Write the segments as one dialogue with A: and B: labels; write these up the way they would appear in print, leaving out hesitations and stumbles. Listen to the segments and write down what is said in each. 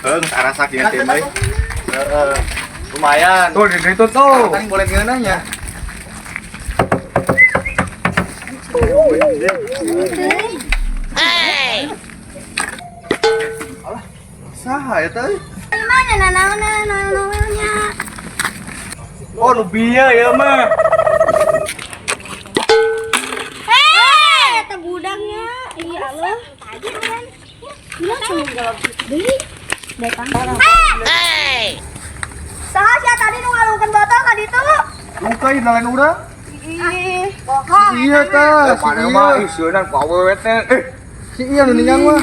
A: Heung arasak ieu tim euy. Heeh. Lumayan.
B: Tuh di situ tuh.
A: Kan boleh ngeunahnya. Alah, saha eta euy?
C: Mana nanaon-nanaonnya?
B: Oh, nu bieu ieu mah.
C: Hei, eta budaknya. Iya Allah. Tadi kan. Bilang cuma jawab deui. Datang. Hei. Saha sia tadi nu ngalungkeun botol ka ditu?
A: Luka ieu lain urang.
C: Ih, bohong.
A: Iya tah, si
B: Mana
A: iya.
B: mah ih seunan ku awewe teh. Eh,
A: Si iya nu ningang mah.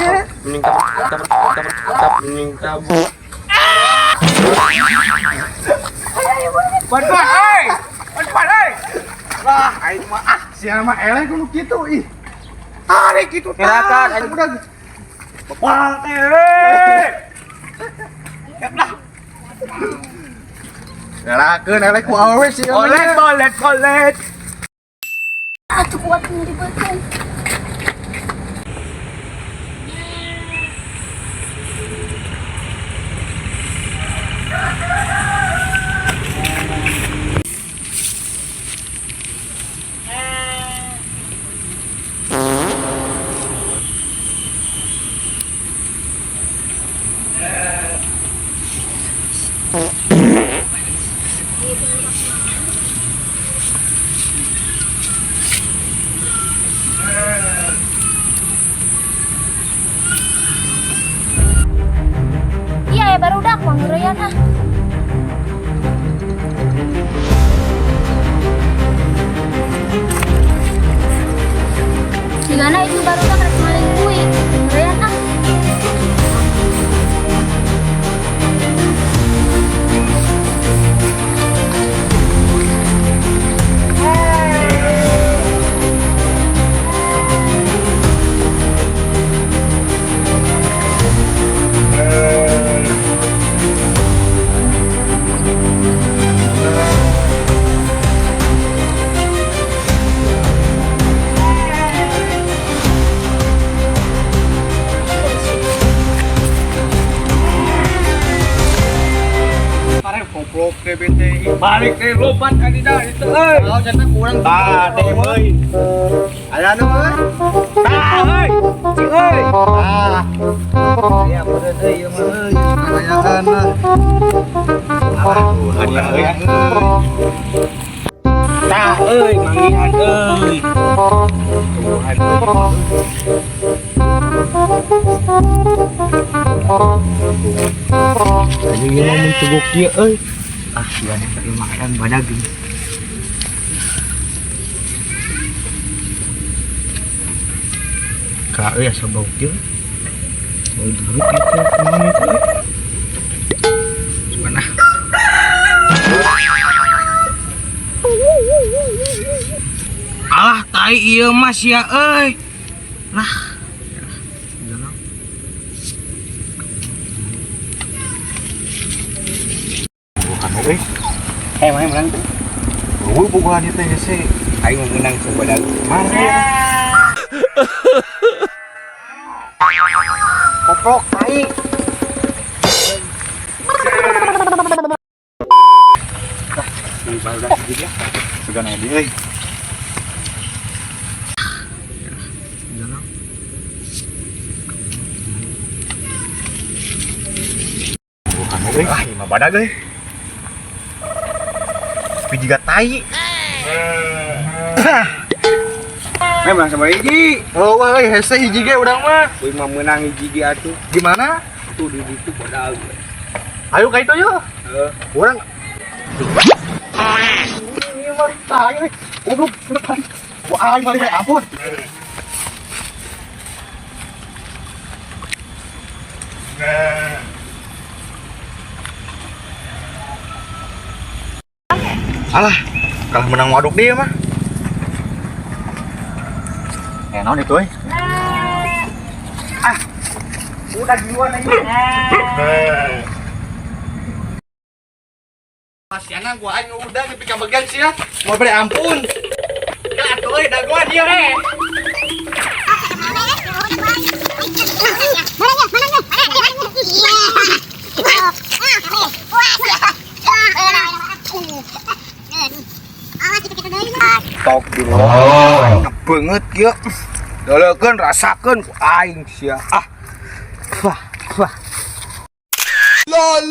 B: bantuan euy. Bantuan euy. Lah, aing mah ah,
A: Sia mah eleh kudu kitu ih.
B: tarik kitu tah.
A: Kirakan aing udah
B: Bebal teh. euy.
A: Gerakeun eleh ku awewe si
B: Bolet, bolet, bolet.
C: Atuh kuat ngeribetkeun. Iya ya barudak mah ngeureyan ah. Sigana itu barudak rek maling duit. Ngeureyan ah.
B: Tarik goblok teh bete. Balik teh lompat ka dina itu euy.
A: Oh, cenah kurang.
B: Tah, teh euy.
A: Aya nu euy.
B: Tah euy. Cing euy.
A: Ah,
B: Aya meureun euy ieu mah euy.
A: ayaan lah.
B: Alah, hadiah euy. Tah euy, manggihan euy. Tuhan euy. Ayo ieu mah mun cuguk ieu euy. Ah, sia teh lumayan badag ini. Ka euy asa bau kieu. Bau jeruk gitu kumaha itu euy. Cuman ah. Alah tai ieu mah sia euy. Lah. Jalan.
A: Bukan euy.
B: Eh, mana menang tuh?
A: Eueuh bogohan ieu teh hese.
B: Aing mau menang coba dah.
A: Mana? Koplok tai.
B: Baru dah ya.
A: Sugan aya di euy.
B: Jalan.
A: Bukan euy. Ah, ieu mah badag euy. Tapi jiga tai.
B: Eh, menang sama hiji.
A: Oh, wah euy hese hiji ge urang mah.
B: Euy mah menang hiji ge atuh.
A: Gimana?
B: Tuh di ditu badag.
A: Ayo ka itu yuk.
B: Heeh.
A: Urang Ini mah tai euy. Goblok, depan. Wah, aing balik ampun. Alah, kalah menang waduk dia mah. Eh, naon itu euy?
B: Ah, udah duluan aja.
A: Masiana gua aing udah nepi ka bagian sia. Mau beri ampun. Ya atuh euy dagoan ieu eh.
B: Tok dulu. Banget kieu. Deulekeun, rasakeun ku aing sia. Ah. Wah, wah. LOL.